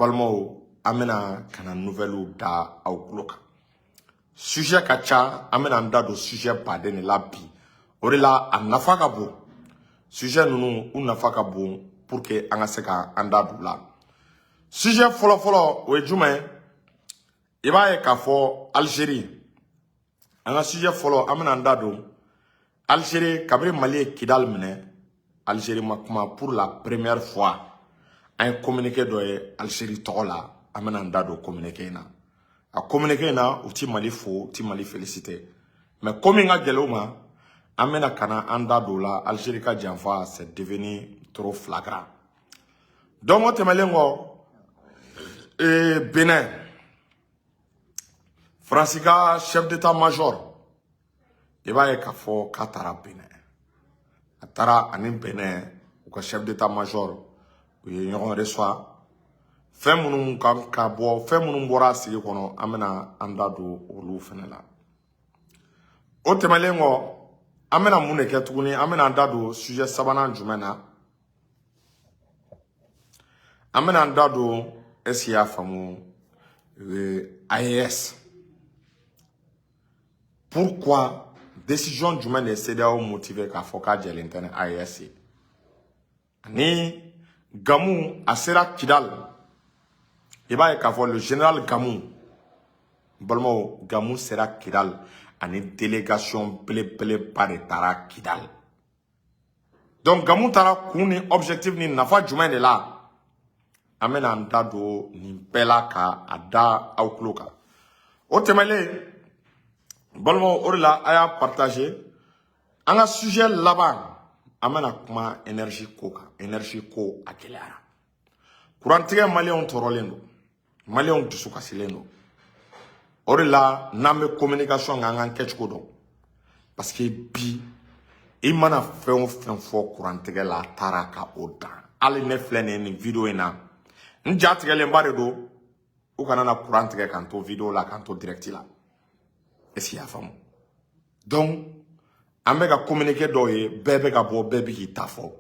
Balimaw, an bɛna ka na nouvelles da aw tulo kan. Sujet ka ca, an bɛna an da don sujet baden de la bi. O de la a nafa ka bon. Sujet ninnu, u nafa ka bon pour que an ka se ka an da don u la. Sujet fɔlɔ-fɔlɔ, o ye jumɛn ye? I b'a ye k'a fɔ Algérie, an ka sujet fɔlɔ, an bɛna an da don Algérie. Kabini Mali ye Kidal minɛ, Algérie ma kuma. Pour la première fois, an ye communiqué dɔ ye Algérie tɔgɔ la. An bɛna an da don communiqué in na. A communiqué in na, u ti Mali fo, u ti Mali félicité, mais komi ka gɛlɛn u ma, an bɛna ka na an da don o la. Algérie ka janfa, c'est devenu trop flagrant. Donc o tɛmɛnen kɔ, Benin, Faransi ka chef d'état-major, i b'a ye k'a fɔ k'a taara Benin. A taara ani Benin, u ka chef d'état-major, u ye ɲɔgɔn reçoit. Fɛn minnu kan ka bɔ, fɛn minnu bɔra a sigi kɔnɔ, an bɛna an da don olu fɛnɛ la. O tɛmɛnen kɔ, an bɛna mun de kɛ tuguni? An bɛna an da don sujet sabanan jumɛn na? An bɛna an da don, est ce que i y'a faamu, AES, pourquoi, décision jumɛn de ye CEDEAO motivé k'a fɔ k'a jɛlen tɛ ni AES ye? Ani Gamu, a sera Kidal. I b'a ye k'a fɔ le général Gamu, n balimaw, Gamu sera Kidal ani délégation belebeleba de taara Kidal. Donc Gamu taara kun ni objectif ni nafa jumɛn de la? An bɛna an da don nin bɛɛ la ka a da aw tulo kan. O tɛmɛnen, balimaw, o de la a y'a partager. An ka sujet laban, an bɛna kuma énergie ko kan. Énergie ko a gɛlɛyara, kurantigɛ, maliyɛnw tɔɔrɔlen don, maliyɛnw dusu kasilen don. O de la n'an bɛ communication kɛ, an k'an kɛcogo dɔn, parce que bi i mana fɛn o fɛn fɔ kurantigɛ la, a taara ka o dan. Hali ne filɛ nin ye nin vidéo in na, n ja tigɛlenba de don. U kana na kuran tigɛ k'an to vidéo la, k'an to direct la. Est ce que i y'a faamu? Donc an bɛ ka communiqué dɔw ye, bɛɛ bɛ ka bɔ, bɛɛ bɛ k'i ta fɔ,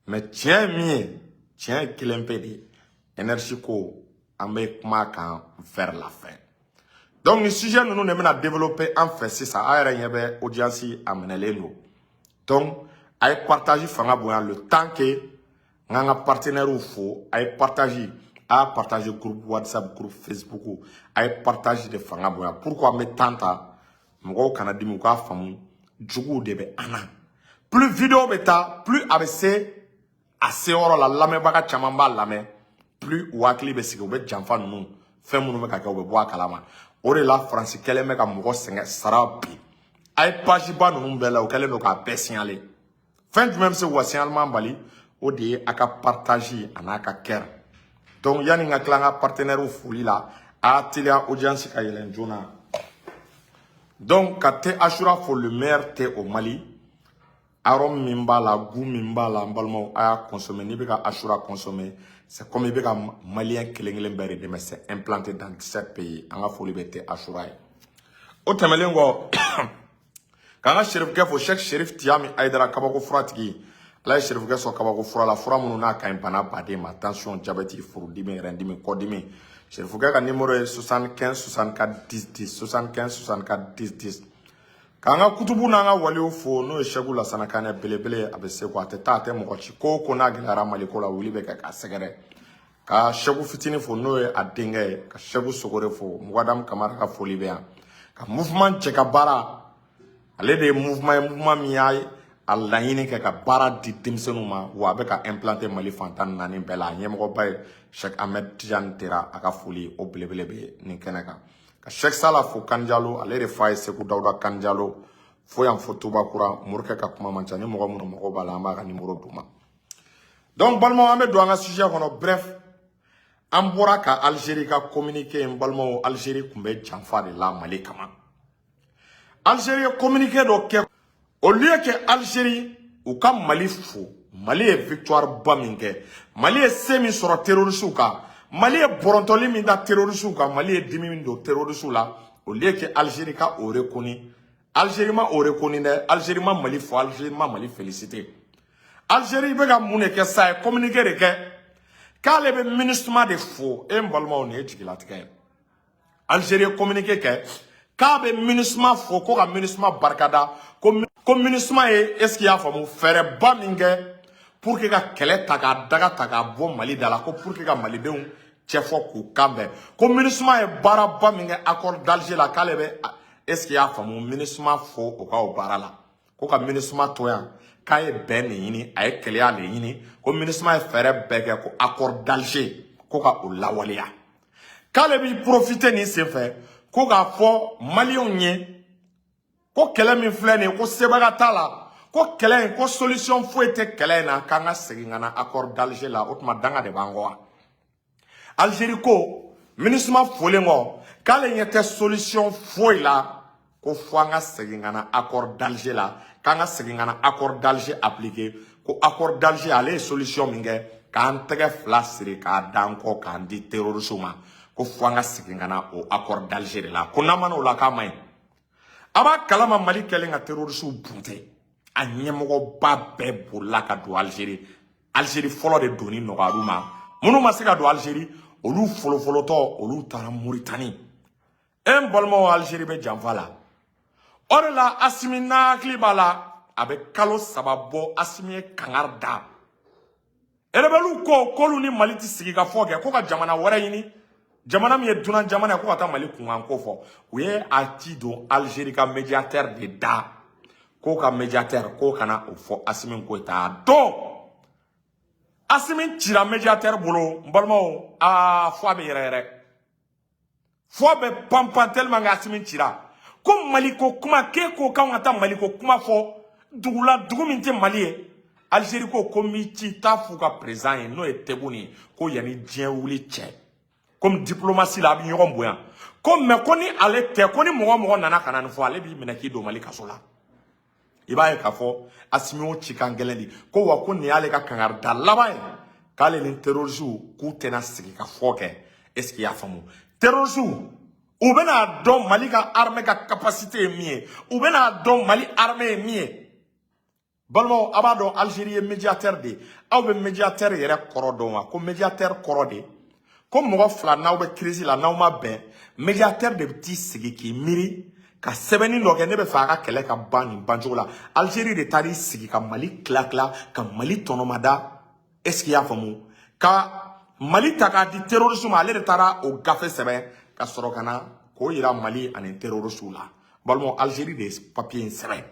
mais tiɲɛ ye min ye, tiɲɛ ye kelen pe de ye. Énergie ko, an bɛ kuma kan vers la fin. Donc nin sujet ninnu de bɛna développer an fɛ sisan. A yɛrɛ ɲɛ bɛ audience a minɛlen don. Donc a ye partage fanga bonya le temps que n k'an ka partenaires fo. A ye partage, a y'a partage groupe WhatsApp, groupe Facebook, a ye partage de fanga bonya. Pourquoi an bɛ temps ta? Mɔgɔw kana dimi, u k'a faamu, juguw de bɛ an na. Plus vidéo bɛ taa, plus a bɛ se a seyɔrɔ la, lamɛnbaga caman b'a lamɛn, plus u hakili bɛ sigi, u bɛ janfa ninnu, fɛn minnu bɛ ka kɛ, u bɛ bɔ a kalama. O de la Faransi kɛlen bɛ ka mɔgɔ sɛgɛn sara bi. A ye page ba ninnu bɛɛ la, u kɛlen don k'a bɛɛ signaler. Fɛn jumɛn bɛ se k'u ka signalement bali? O de ye a ka partage a n'a ka cœur. Donc yanni n ka tila n ka partenaires foli la, a y'a teliya audience ka yɛlɛn joona. Donc ka thé Achoura fo, le meilleur thé au Mali. Arôme min b'a la, goût min b'a la, n balimaw, a y'a consommer. N'i bɛ ka Achoura consommer, c'est comme i bɛ ka maliyɛn kelen kelen bɛɛ de dɛmɛ. C'est implanté dans 17 pays. An ka foli bɛ thé Achoura ye. O tɛmɛnen kɔ, k'an ka serifukɛ fo, Cheikh Serif Tiyami Ayidara, kabako furatigi. Ala ye serifukɛ sɔn kabako fura la, fura minnu n'a ka ɲi bana baden ma: tension, diabète, furudimi, rɛndimi, kɔdimi. Serifukɛ ka numéro ye 75 64 10 10, 75 64 10 10. K'an ka kutubu n'an ka waliw fo, n'o ye Sɛku Lasana Kanɛ belebele. A bɛ se ko a tɛ taa, a tɛ mɔgɔ ci ko o ko n'a gɛlɛyara Mali ko la, wuli bɛ kɛ k'a sɛgɛrɛ. Ka Sɛku fitinin fo, n'o ye a denkɛ ye, ka Sɛku Sogore fo. Mugadamu Kamara ka foli bɛ yan. Ka mouvement cɛ ka baara, ale de ye mouvement ye, mouvement min y'a a laɲini kɛ ka baara di denmisɛnninw ma, wa a bɛ ka implanter Mali fan 14 bɛɛ la. A ɲɛmɔgɔba ye Cheikh Ahmed Tidiane Tera. A ka foli o belebele bɛ nin kɛnɛ kan. Ka Cheikh Sala fo Kanjalo, ale de fa ye Segu Dawuda Kanjalo fo yan fo Tubakura. Morikɛ ka kuma man ca ni mɔgɔ minnu mago b'a la, an b'a ka numéro d'u ma. Donc balimaw, an bɛ don an ka sujet kɔnɔ. Bref, an bɔra ka Algérie ka communiqué. N balimaw, Algérie tun bɛ janfa de la Mali kama. Algérie ye communiqué dɔ kɛ. Au lieu que Algérie u ka Mali fo, Mali ye victoire ba min kɛ, Mali ye se min sɔrɔ terroriste kan, Mali ye bɔrɔntɔli min da terroriste kan, Mali ye dimi min don terroriste la, au lieu que Algérie ka o reconnu, Algérie ma o reconnu dɛ. Algérie ma Mali fo, Algérie ma Mali félicité. Algérie bɛ ka mun de kɛ sa? Ye communiqué de kɛ. K'ale bɛ MINUSMA de fo. E n balimaw, nin ye jigilatigɛ ye. Algérie ye communiqué kɛ k'a bɛ MINUSMA fo, ko ka MINUSMA barikada, ko MINUSMA ye, est ce que i y'a faamu, fɛɛrɛba min kɛ pour que ka kɛlɛ ta k'a daga ta k'a bɔ Mali da la, ko pour que ka malidenw cɛfɔ k'u kan bɛn, ko MINUSMA ye baaraba min kɛ accord d'Alger la, k'ale bɛ, est ce que i y'a faamu, MINUSMA fo o ka o baara la, ko ka MINUSMA to yan, k'a ye bɛn de ɲini, a ye kɛlɛya de ɲini, ko MINUSMA ye fɛɛrɛ bɛɛ kɛ ko accord d'Alger ko ka o lawaleya, k'ale b'i profiter nin senfɛ ko k'a fɔ maliyɛnw ye ko kɛlɛ min filɛ nin ye, ko sebaga t'a la, ko kɛlɛ in, ko solution foyi tɛ kɛlɛ in na, k'an ka segin ka na accord d'Alger la. O tuma danga de b'an kɔ wa? Algérie ko MINUSMA folen kɔ, k'ale ɲɛ tɛ solution foyi la, ko fo an ka segin ka na accord d'Alger la, k'an ka segin ka na accord d'Alger appliquer, ko accord d'Alger ale ye solution min kɛ k'an tɛgɛ fila siri k'a d'an kɔ k'an di terroristes ma, ko fo an ka segin ka na o accord d'Alger de la, ko n'an ma n'o la, k'a man ɲi. A b'a kalama, Mali kɛlen ka terroristes bunte, a ɲɛmɔgɔba bɛɛ bolila ka don Algérie. Algérie fɔlɔ de donni nɔgɔyar'u ma. Minnu ma se ka don Algérie, olu fɔlɔfɔlɔtɔ, olu taara Mauritanie. E n balimaw, Algérie bɛ janfa la. O de la Asimi n'a hakili b'a la, a bɛ kalo 3 bɔ, Asimi ye kangari da rebelles ko k'olu ni Mali tɛ sigi ka fɔ kɛ, ko ka jamana wɛrɛ ɲini, jamana min ye dunan jamana ye, ko ka taa Mali kunkan ko fɔ. U ye a ci don Algérie ka médiateur de da, k'o ka médiateur k'o kana o fɔ Asimi Goïta. A don Asimi cira médiateur bolo. N balimaw, aa, fo a bɛ yɛrɛ yɛrɛ, fo a bɛ panpan tellement que Asimi cira ko Mali ko kuma, k'e ko k'anw ka taa Mali ko kuma fɔ dugu la, dugu min tɛ Mali ye. Algérie ko m'i ci, taa f'u ka président ye, n'o ye Tebboune ye, ko yanni diɲɛ wuli cɛ, comme diplomatie la a bɛ ɲɔgɔn bonya, ko mais ko ni ale tɛ, ko ni mɔgɔ o mɔgɔ nana ka na nin fɔ, ale b'i minɛ k'i don Mali kaso la. I b'a ye k'a fɔ Asimi y'o cikan gɛlɛn di, ko wa ko nin y'ale ka kangarida laban ye, k'ale ni terroristes k'u tɛna sigi ka fɔ kɛ. Est ce que i y'a faamu? Terroristes u bɛna dɔn Mali ka armée ka capacité ye min ye, u bɛna dɔn Mali armée ye min ye. Balimaw, a b'a dɔn Algérie ye médiateur de ye. Aw bɛ médiateur yɛrɛ kɔrɔ dɔn wa? Ko médiateur kɔrɔ de ko mɔgɔ fila n'aw bɛ crise la, n'aw ma bɛn, médiateur de bɛ t'i sigi k'i miiri ka sɛbɛnni dɔ kɛ, ne bɛ fɛ a ka kɛlɛ ka ban nin bancogo la. Algérie de taar'i sigi ka Mali tila tila, ka Mali tɔnɔmada, est ce que i y'a faamu, ka Mali ta k'a di terroriste ma. Ale de taara o gafe sɛbɛn ka sɔrɔ ka na k'o yira Mali ani terroriste la. Balimaw, Algérie de ye papier in sɛbɛn.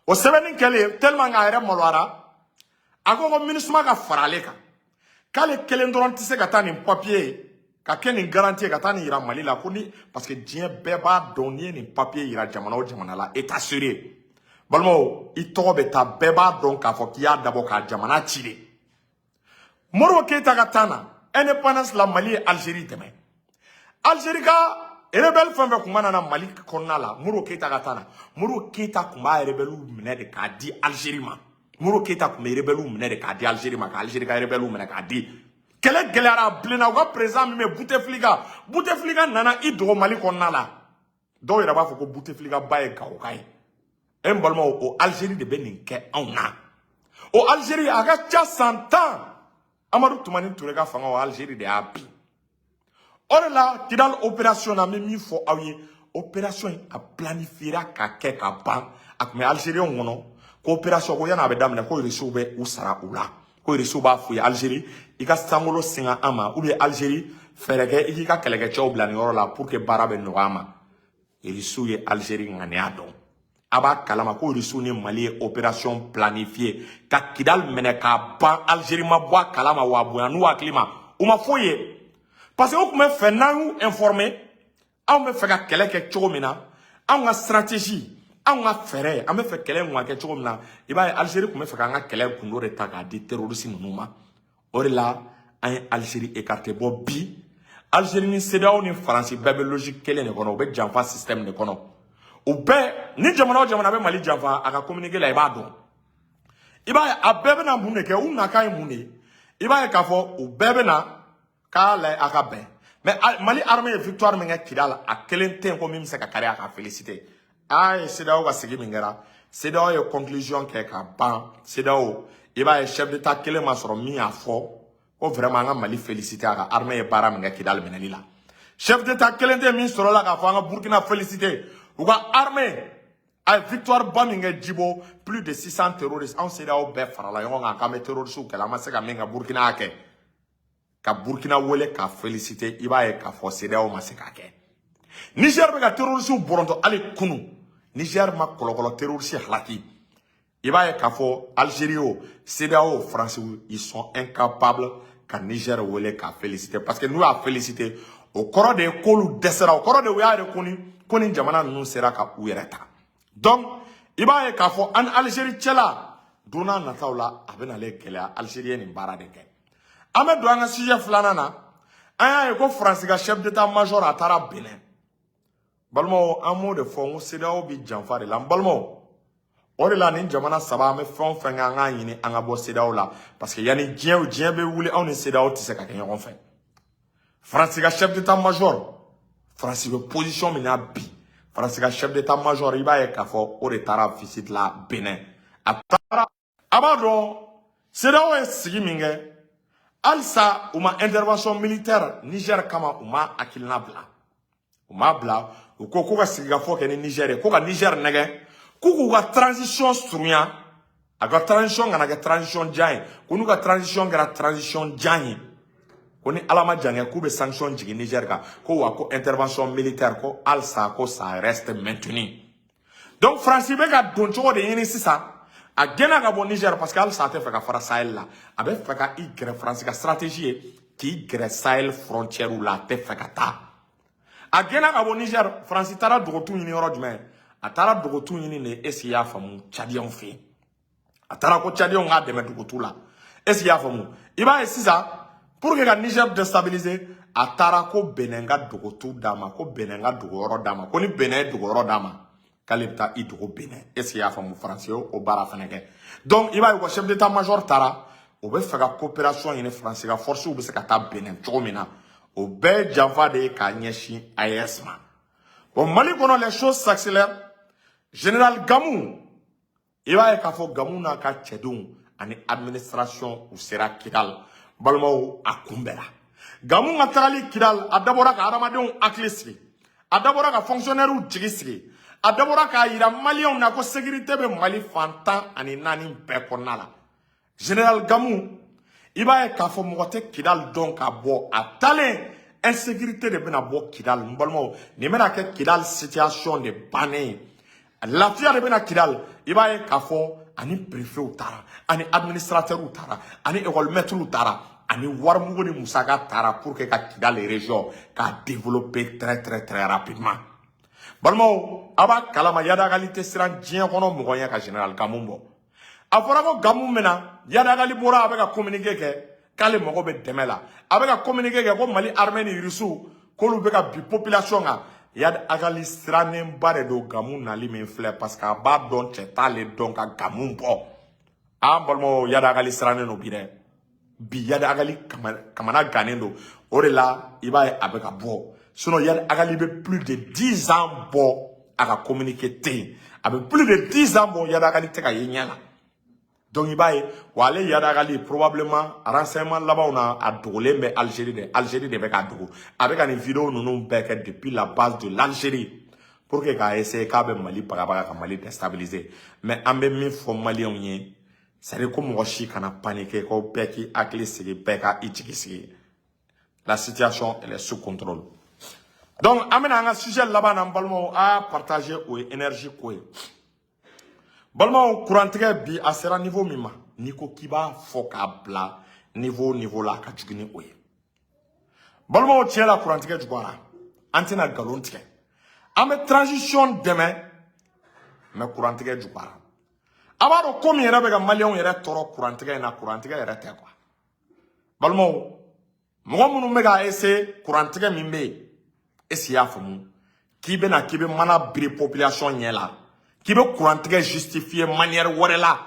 O sɛbɛnni kɛlen, tellement k'a yɛrɛ maloyara, a ko ko MINUSMA ka fara ale kan, k'ale kelen dɔrɔn tɛ se ka taa nin papier ye ka kɛ nin garantie ye ka taa nin yira Mali la, ko ni parce que diɲɛ bɛɛ b'a dɔn, n'i ye nin papier yira jamana o jamana la, état sérieux, balimaw, i tɔgɔ bɛ taa, bɛɛ b'a dɔn k'a fɔ k'i y'a dabɔ k'a jamana ci de. Modibo Keyita ka temps na, indépendance la, Mali ye Algérie dɛmɛ. Algérie ka rebelle fɛn fɛn kun mana na Mali kɔnɔna la, Modibo Keyita ka temps na, Modibo Keyita kun b'a rebelle minɛ de k'a di Algérie ma. Modibo Keyita kun bɛ rebelle minɛ de k'a di Algérie ma, ka Algérie ka rebelle minɛ k'a di. Kɛlɛ gɛlɛyara, a bilenna. U ka président min bɛ Bouteflika, Bouteflika nana i dogo Mali kɔnɔna la. Dɔw yɛrɛ b'a fɔ ko Bouteflika ba ye Gawoka ye. E n balimaw, o Algérie de bɛ nin kɛ anw na. O Algérie, a ka ca san 10, Amadu Tumani Ture ka fanga, o Algérie de y'a bin. O de la Kidal opération na, n bɛ min fɔ aw ye, opération in a planifiera ka kɛ ka ban. A tun bɛ Algériens kɔnɔ ko opération ko yanni a bɛ daminɛ, ko Rusiw bɛ u sara u la, ko Rusiw b'a f'u ye: Algérie, i ka sankolo singa an ma, ou bien Algérie, fɛɛrɛ kɛ i k'i ka kɛlɛkɛcɛw bila nin yɔrɔ la pour que baara bɛ nɔgɔya ma. Rusiw ye Algérie ŋaniya dɔn. A b'a kalama ko Rusiw ni Mali ye opération planifiée ka Kidal minɛ k'a ban, Algérie ma bɔ a kalama, wa a bonya n'u hakili ma, u ma foyi ye, parce que u tun bɛ fɛ n'an y'u informer anw bɛ fɛ ka kɛlɛ kɛ cogo min na, anw ka stratégie, anw ka fɛɛrɛ, an bɛ fɛ kɛlɛ in ka kɛ cogo min na. I b'a ye, Algérie tun bɛ fɛ k'an ka kɛlɛ gundo de ta k'a di terroriste ninnu ma. O de la an ye Algérie écarté. Bɔ bi, Algérie ni CEDEAO ni Faransi bɛɛ bɛ logique kelen de kɔnɔ, u bɛ janfa système de kɔnɔ. U bɛɛ ni jamana o jamana bɛ Mali janfa, a ka communiqué la, i b'a dɔn. I b'a ye, a bɛɛ bɛna mun de kɛ? U nakan ye mun de ye? I b'a ye k'a fɔ u bɛɛ bɛna k'a lajɛ a ka bɛn. Mais Mali armée ye victoire min kɛ Kidal, a kelen tɛ yen ko min bɛ se ka kari a ka féliciter. A ye CEDEAO ka sigi min kɛra, CEDEAO ye conclusion kɛ ka ban. CEDEAO, i b'a ye, chef d'état kelen ma sɔrɔ min y'a fɔ. Ko vraiment, an ka Mali féliciter, a ka armée ye baara min kɛ Kidali minɛli la. Chef d'état kelen tɛ min sɔrɔla k'a fɔ an ka Burkina féliciter, u ka armée a ye victoire ba min kɛ Djibo, plus de 600 terroristes. Anw CEDEAO bɛɛ farala ɲɔgɔn kan k'an bɛ terroristes kɛlɛ, an ma se ka min kɛ, Burkina y'a kɛ. Ka Burkina wele ka féliciter, i b'a ye k'a fɔ CEDEAO ma se k'a kɛ. Niger bɛ ka terroristes bɔrɔntɔ. Hali kunu, Niger ma kɔlɔkɔlɔ terroriste halaki. I b'a ye k'a fɔ Algérie o, CEDEAO, France, ils sont incapables ka Niger wele k'a féliciter, parce que n'u y'a féliciter, o kɔrɔ de ye k'olu dɛsɛra, o kɔrɔ de u y'a reconnu ko ni jamana ninnu sera ka u yɛrɛ ta. Donc i b'a ye k'a fɔ an ni Algérie cɛla, don n'a nataw la, a bɛ nalen gɛlɛya. Algérie ye nin baara de kɛ. An bɛ don an ka sujet filanan na. An y'a ye ko Faransi ka chef d'état major a taara Benin. Balimaw, an m'o de fɔ n ko CEDEAO bi janfa de la. N balimaw, o de la nin jamana saba, an bɛ fɛn o fɛn kɛ, an k'a ɲini an ka bɔ CEDEAO la, parce que yanni diɲɛ bɛ wuli, anw ni CEDEAO tɛ se ka kɛ ɲɔgɔn fɛ. Faransi ka chef d'état major, Faransi bɛ position min na bi, Faransi ka chef d'état major, i b'a ye k'a fɔ o de taara visite la Benin. A taara, a b'a dɔn CEDEAO ye sigi min kɛ, halisa u ma intervention militaire Niger kama, u ma hakilina bila, u m'a bila. U ko ko ka sigikafɔ kɛ ni Niger ye, ko ka Niger nɛgɛ, k'u k'u ka transition surunya, a ka transition kana kɛ transition jan ye, ko n'u ka transition kɛra transition jan ye, ko ni Ala ma jan kɛ, k'u bɛ sanction jigin Niger kan, ko wa ko intervention militaire, ko halisa ko ça reste maintenu. Donc Faransi bɛ ka don cogo de ɲini sisan. A gɛnna ka bɔ Niger parce que halisa a tɛ fɛ ka fara Sahel la. A bɛ fɛ ka i gɛrɛ, Faransi ka stratégie ye k'i gɛrɛ Sahel frontière la, a tɛ fɛ ka taa. A gɛnna ka bɔ Niger. Faransi taara dogotu ɲini yɔrɔ jumɛn? A taara dogotu ɲini de, est ce que i y'a faamu, Tchadiens fɛ yen. A taara ko Tchadiens k'a dɛmɛ dogotu la, est ce que i y'a faamu? I b'a ye sisan, pour que ka Niger déstabiliser, a taara ko Benin ka dogotu d'a ma, ko Benin ka dogoyɔrɔ d'a ma, ko ni Benin ye dogoyɔrɔ d'a ma, k'ale bɛ taa i dogo Benin. Est ce que i y'a faamu? Faransi ye o baara fana kɛ. Donc i b'a ye, u ka chef d'état major taara, o bɛ fɛ ka coopération ɲini, Faransi ka forces bɛ se ka taa Benin cogo min na. O bɛɛ ye janfa de ye k'a ɲɛsin AES ma. Bon, Mali kɔnɔ, les choses s'accélèrent. Général Gamou, i b'a ye k'a fɔ Gamou n'a ka cɛdenw ani administration, u sera Kidal. Balimaw, a kunbɛra. Gamou ka tagali Kidal, a dabɔra ka hadamadenw hakili sigi, a dabɔra ka fonctionnaires jigi sigi, a dabɔra k'a yira Maliyɛnw na ko sécurité bɛ Mali fan 14 bɛɛ kɔnɔna la. Général Gamou, i b'a ye k'a fɔ mɔgɔ tɛ Kidal dɔn ka bɔ a talen, insécurité de bɛna bɔ Kidal. N balimaw, nin bɛna kɛ Kidal situation de bannen ye, lafiya de bɛna Kidal. I b'a ye k'a fɔ ani préfetw taara, ani administrateurs taara, ani école maîtres taara, ani warimugu ni musaka taara pour que ka Kidal région k'a développer très très très rapidement. Balimaw, a b'a kalama, Iyad Ag Ghali tɛ siran diɲɛ kɔnɔ mɔgɔ ɲɛ ka général Gamou bɔ. A fɔra ko Gamou bɛna, Iyad Ag Ghali bɔra, a bɛ ka communiqué kɛ k'ale mago bɛ dɛmɛ la. A bɛ ka communiqué kɛ ko Mali armée ni Rusiw, k'olu bɛ ka bi population kan. Iyad Ag Ghali sirannenba de don Gamou nali min filɛ, parce que a b'a dɔn cɛ t'ale dɔn ka Gamou bɔ. An balimaw, Iyad Ag Ghali sirannen don bi dɛ. Bi Iyad Ag Ghali kamana gannen don. O de la i b'a ye a bɛ ka bɔ. Sinon Iyad Ag Ghali bɛ plus de 10 ans bɔ, a ka communiqué tɛ yen. A bɛ plus de 10 ans bɔ, Iyad Ag Ghali tɛ ka ye ɲɛ la. Donc i b'a ye wa, ale Iyad Ag Ghali, probablement renseignement labanw na, a dogolen bɛ Algérie de. Algérie de bɛ k'a dogo. A bɛ ka nin vidéo ninnu bɛɛ kɛ depuis la base de l'Algérie pour que k'a essayer k'a bɛ Mali bagabaga, ka Mali déstabiliser. Mais an bɛ min fɔ Maliyɛnw ye, c'est à dire ko mɔgɔ si kana paniquer, ko bɛɛ k'i hakili sigi, bɛɛ ka i jigi sigi. La situation, elle est sous contrôle. Donc an bɛna an ka sujet laban na. N balimaw, a y'a partager. O ye énergie ko ye. Balimaw, kurantigɛ bi, a sera niveau min ma, n'i ko k'i b'a fɔ k'a bila niveau la, a ka jugu ni o ye. Balimaw, tiɲɛ la, kurantigɛ juguyara. An tɛna nkalon tigɛ. An bɛ transition dɛmɛ, mais kurantigɛ juguyara. A b'a dɔn ko min yɛrɛ bɛ ka Maliyɛnw yɛrɛ tɔɔrɔ kurantigɛ in na, kurantigɛ yɛrɛ tɛ quoi. Balimaw, mɔgɔ minnu bɛ ka essayer, kurantigɛ min bɛ yen, est ce que i y'a faamu, k'i bɛna k'i bɛ mana biri population ɲɛ la, k'i bɛ kurantigɛ justifier manière wɛrɛ la,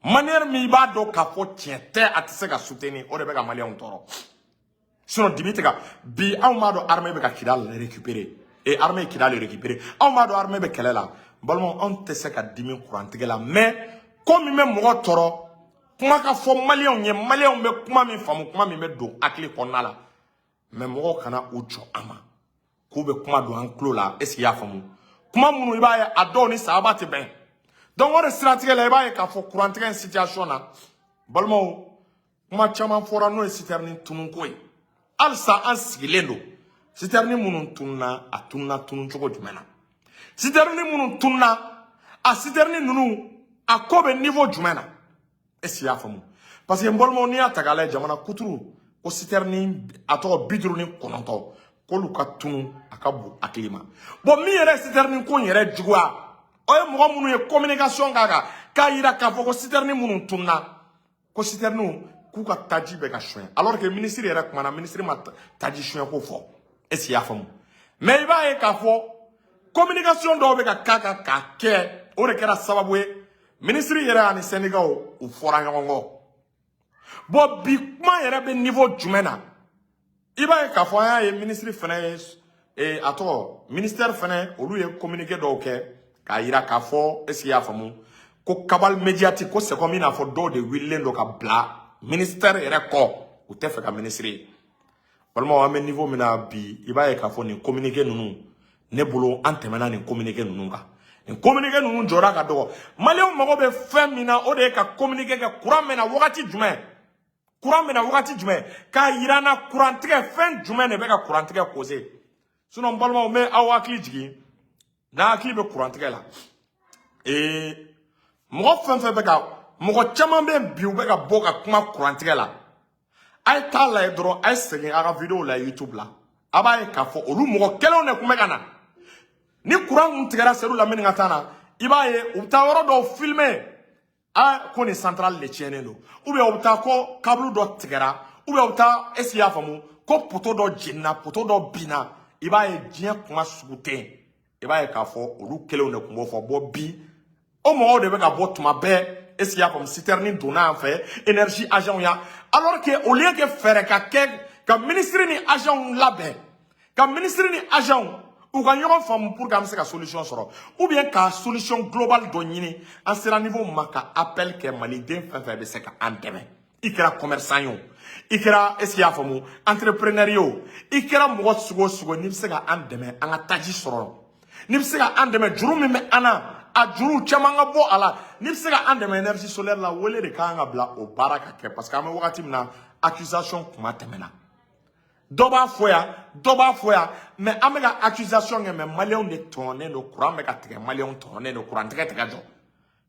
manière min i b'a dɔn k'a fɔ tiɲɛ tɛ, a tɛ se ka soutenir, o de bɛ ka Maliyɛnw tɔɔrɔ. Sinon dibi tɛ ka bi, anw b'a dɔn armée bɛ ka Kidal récupérer et armée ye Kidal récupérer. Anw b'a dɔn armée bɛ kɛlɛ la. Balimaw, anw tɛ se ka dimi kurantigɛ la, mais ko min bɛ mɔgɔ tɔɔrɔ, Kuma ka fɔ Maliyɛnw ye, Maliyɛnw bɛ kuma min faamu, kuma min bɛ don hakili kɔnɔna la. Mais mɔgɔw kana u jɔ an ma k'u bɛ kuma don an tulo la. Est ce que i y'a faamu? Kuma minnu, i b'a ye, a dɔw ni sahaba tɛ bɛn. Donc o de siratigɛ la, i b'a ye k'a fɔ kurantigɛ in situation na, balimaw, kuma caman fɔra, n'o ye citerne tununko ye. Halisa an sigilen don, citerne minnu tununa, a tununa tunun cogo jumɛn na? Citerne minnu tununa, a citerne ninnu, a ko bɛ niveau jumɛn na? Est ce que i y'a faamu? Parce que n balimaw, n'i y'a ta k'a lajɛ, jamana kuturu ko citerne, a tɔgɔ, 59, k'olu ka tunu, a ka bon hakili ma. Bon, min yɛrɛ ye citerne ko in yɛrɛ juguya, o ye mɔgɔ minnu ye communication k'a kan k'a yira k'a fɔ ko citerne minnu tununa, ko citerne k'u ka taji bɛ ka suɲɛ, alors que ministre yɛrɛ kumana, ministre ma taji suɲɛ ko fɔ. Est ce que i y'a faamu? Mais i b'a ye k'a fɔ communication dɔw bɛ ka k'a kan k'a kɛ, o de kɛra sababu ye ministre yɛrɛ ani syndicat u fɔra ɲɔgɔn kɔ. Bon, bi kuma yɛrɛ bɛ niveau jumɛn na? I b'a ye k'a fɔ an y'a ye, ministre fɛnɛ ye, a tɔgɔ, ministère fɛnɛ, olu ye communiqué dɔw kɛ k'a yira k'a fɔ, est ce que i y'a faamu, ko cabale médiatique, ko c'est comme i n'a fɔ dɔw de wililen don ka bila ministère yɛrɛ kɔ, u tɛ fɛ ka ministre ye. Balimaw, an bɛ niveau min na bi, i b'a ye k'a fɔ nin communiqué ninnu, ne bolo, an tɛmɛna nin communiqué ninnu kan. Nin communiqué ninnu jɔra ka dɔgɔ. Maliyɛnw mago bɛ fɛn min na, o de ye ka communiqué kɛ courant bɛ na wagati jumɛn, courant bɛ na wagati jumɛn, k'a yira n na kurantigɛ, fɛn jumɛn de bɛ ka kurantigɛ causer. Sinon n balimaw, n bɛ aw hakili jigin, n'a hakili bɛ kurantigɛ la, mɔgɔ fɛn fɛn bɛ ka, mɔgɔ caman bɛ bi, u bɛ ka bɔ ka kuma kurantigɛ la, a ye taa lajɛ dɔrɔn, a ye segin a ka vidéo la YouTube la, a b'a ye k'a fɔ olu mɔgɔ kelenw de tun bɛ ka na. Ni courant kun tigɛra Seydou Lamine ka taa na, i b'a ye u bɛ taa yɔrɔ dɔw filmer, a ko nin centrale de tiɲɛnen don, ou bien u bɛ taa ko câble dɔ tigɛra, ou bien u bɛ taa, est ce que i y'a faamu, ko poteau dɔ jenina, poteau dɔ binna. I b'a ye diɲɛ kuma sugu tɛ yen. I b'a ye k'a fɔ olu kelenw de tun b'o fɔ. Bon, bi o mɔgɔw de bɛ ka bɔ tuma bɛɛ, est ce que i y'a faamu, citerne donna yan fɛ, énergie agent ya, alors que au lieu que fɛɛrɛ ka kɛ ka ministre ni agent labɛn, ka ministre ni agent u ka ɲɔgɔn faamu pour que an bɛ se ka solution sɔrɔ, ou bien ka solution globale dɔ ɲini. An sera niveau min ma, ka appel kɛ maliden fɛn fɛn bɛ se ka an dɛmɛ, i kɛra commerçant ye o, i kɛra, est ce que i y'a faamu, entrepreneur ye o, i kɛra mɔgɔ sugu o sugu, n'i bɛ se ka an dɛmɛ an ka taji sɔrɔ, n'i bɛ se ka an dɛmɛ juru min bɛ an na, a juru caman ka bɔ a la, n'i bɛ se ka an dɛmɛ énergie solaire la, wele de kan ka bila o baara ka kɛ. Parce que an bɛ wagati min na, accusation kuma tɛmɛna, dɔ b'a fɔ yan, dɔ b'a fɔ yan, mais an bɛ ka accusation kɛ, mais Maliyɛnw de tɔɲɔnen don. Courant bɛ ka tigɛ, Maliyɛnw tɔɲɔnen don, courant tigɛ tigɛ jɔ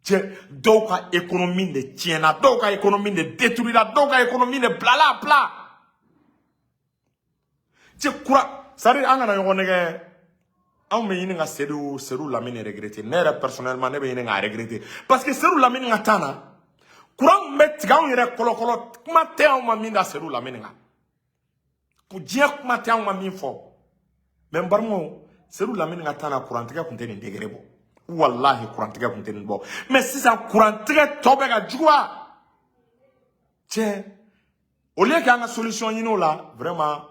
cɛ, dɔw ka économie de tiɲɛna, dɔw ka économie de détruira, dɔw ka économie de bilala à plat. Cɛ, courant, c'est à dire an kana ɲɔgɔn nɛgɛ. Anw bɛ ɲini ka Seydou Lamine regretter. Ne yɛrɛ personnellement, ne bɛ ɲini k'a regretter, parce que Seydou Lamine ka temps na, courant tun bɛ tigɛ anw yɛrɛ kɔlɔkɔlɔ. Kuma tɛ anw ma min da Seydou Lamine kan, ko diɲɛ kuma tɛ anw ma min fɔ. Mais n balimaw, Seydou Lamine ka temps na, kurantigɛ tun tɛ nin degré bɔ. Walahi, kurantigɛ tun tɛ nin bɔ. Mais sisan kurantigɛ tɔ bɛ ka juguya. Cɛ, au lieu k'an ka solution ɲini o la, vraiment,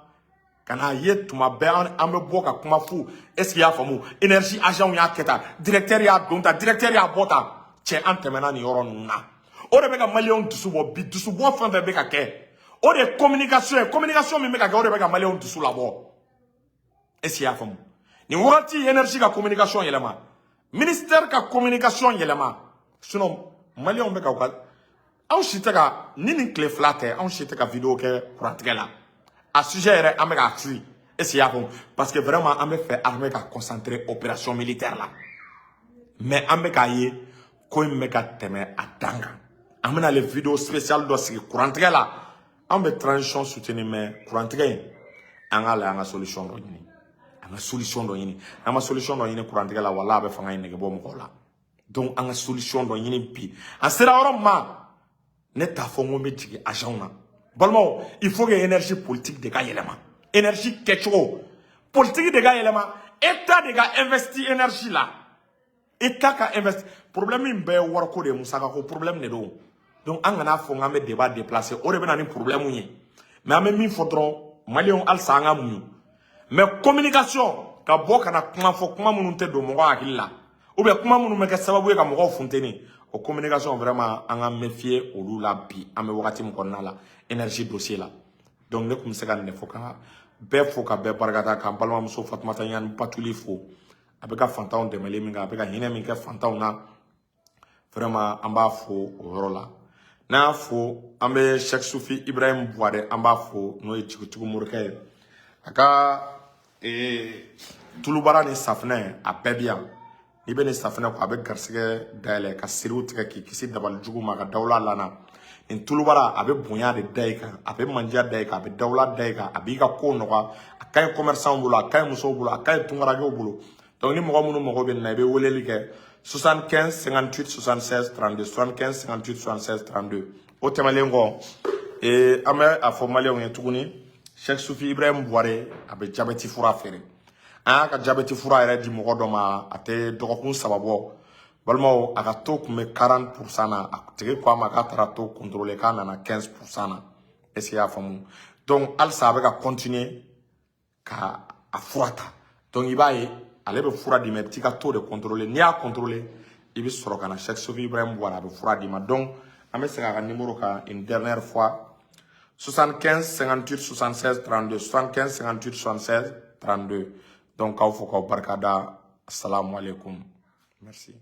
ka n'a ye tuma bɛɛ an bɛ bɔ ka kuma fu, est ce que i y'a faamu, énergie agent y'a kɛ tan, directeur y'a don tan, directeur y'a bɔ tan. Cɛ, an tɛmɛna nin yɔrɔ ninnu na. O de bɛ ka Maliyɛnw dusu bɔ bi. Dusubɔ fɛn fɛn bɛ ka kɛ, o de ye communication ye. Communication min bɛ ka kɛ, o de bɛ ka Maliyɛnw dusu labɔ. Est ce que i y'a faamu? Nin wagati, énergie ka communication yɛlɛma, ministère ka communication yɛlɛma. Sinon Maliyɛnw bɛ ka u ka, anw si tɛ ka ni nin tile 2 tɛ, anw si tɛ ka vidéo kɛ kurantigɛ la. A sujet yɛrɛ, an bɛ k'a fili. Est ce que i y'a faamu? Parce que vraiment, an bɛ fɛ armée ka concentrer opération militaire la. Mais an bɛ k'a ye ko in bɛ ka tɛmɛ a dan kan. An bɛna le vidéo spéciale dɔ sigi kurantigɛ la. An bɛ transition soutenir, mais kurantigɛ in, an k'a lajɛ, an ka solution dɔ ɲini, an ka solution dɔ ɲini. An ma solution dɔ ɲini kurantigɛ la, wala a bɛ fanga in nege bɔ mɔgɔw la. Donc an ka solution dɔ ɲini bi. An sera yɔrɔ min ma, ne t'a fɔ n ko n bɛ jigin agent na. Balimaw, il faut que énergie politique de ka yɛlɛma, énergie kɛcogo politique de ka yɛlɛma, État de ka investir énergie la, État ka investi. Problème min bɛɛ ye wariko de ye, musakako problème de don. Donc an kana fɔ k'an bɛ débat déplacer, o de bɛ na ni problème ye. Mais an bɛ min fɔ dɔrɔn, Maliyɛnw, halisa an ka muɲu. Mais communication ka bɔ ka na kuma fɔ, kuma minnu tɛ don mɔgɔ hakili la, ou bien kuma minnu bɛ kɛ sababu ye ka mɔgɔw funteni, O communication, vraiment, an ka méfier olu la. Bi an bɛ wagati min kɔnɔna la, énergie dossier la. Donc ne tun bɛ se ka nin de fɔ, ka bɛɛ fo, ka bɛɛ barikada, k'an balimamuso Fatumata Ɲani Batuli fo. A bɛ ka fantanw dɛmɛli min kɛ, a bɛ ka hinɛ min kɛ fantanw na, vraiment, an b'a fo o yɔrɔ la. N'an y'a fo, an bɛ Cheikh Sufi Ibrahim Buware, an b'a fo, n'o ye jigitigiw morikɛ ye. A ka tulubara ni safinɛ, a bɛɛ bi yan. N'i bɛ nin safinɛ ko, a bɛ garisɛgɛ dayɛlɛ, ka siriw tigɛ k'i kisi dabali jugu ma, ka dawula lana. Nin tulubara, a bɛ bonya de da i kan, a bɛ mandiya da i kan, a bɛ dawula da i kan, a b'i ka ko nɔgɔya. A ka ɲi commerçant bolo, a ka ɲi musow bolo, a ka ɲi tunkarankew bolo. Donc ni mɔgɔ minnu mago bɛ nin na, i bɛ weleli kɛ 75 58 76 32, 75 58 76 32. O tɛmɛnen kɔ, an bɛ a fɔ maliyɛnw ye tuguni, Cheikh Sufi Ibrahim Buware, a bɛ jabɛti fura feere. An y'a ka jabɛti fura yɛrɛ di mɔgɔ dɔ ma, a tɛ dɔgɔkun 3 bɔ. Balimaw, a ka taux tun bɛ 40% na, a tigi ko a ma k'a taara taux contrôler, k'a nana 15% na. Est ce que i y'a faamu? Donc halisa a bɛ ka continuer ka a fura ta. Donc i b'a ye, ale bɛ fura d'i ma, i bɛ t'i ka taux de contrôler. N'i y'a contrôler, i bɛ sɔrɔ ka na Cheikh Sufi Ibrahim Buware, a bɛ fura d'i ma. Donc an bɛ segin a ka numéro kan une dernière fois: 75 58 76 32, 75 58 76 32. Donc k'aw fo, k'aw barikada. Assalamu alaikum, merci.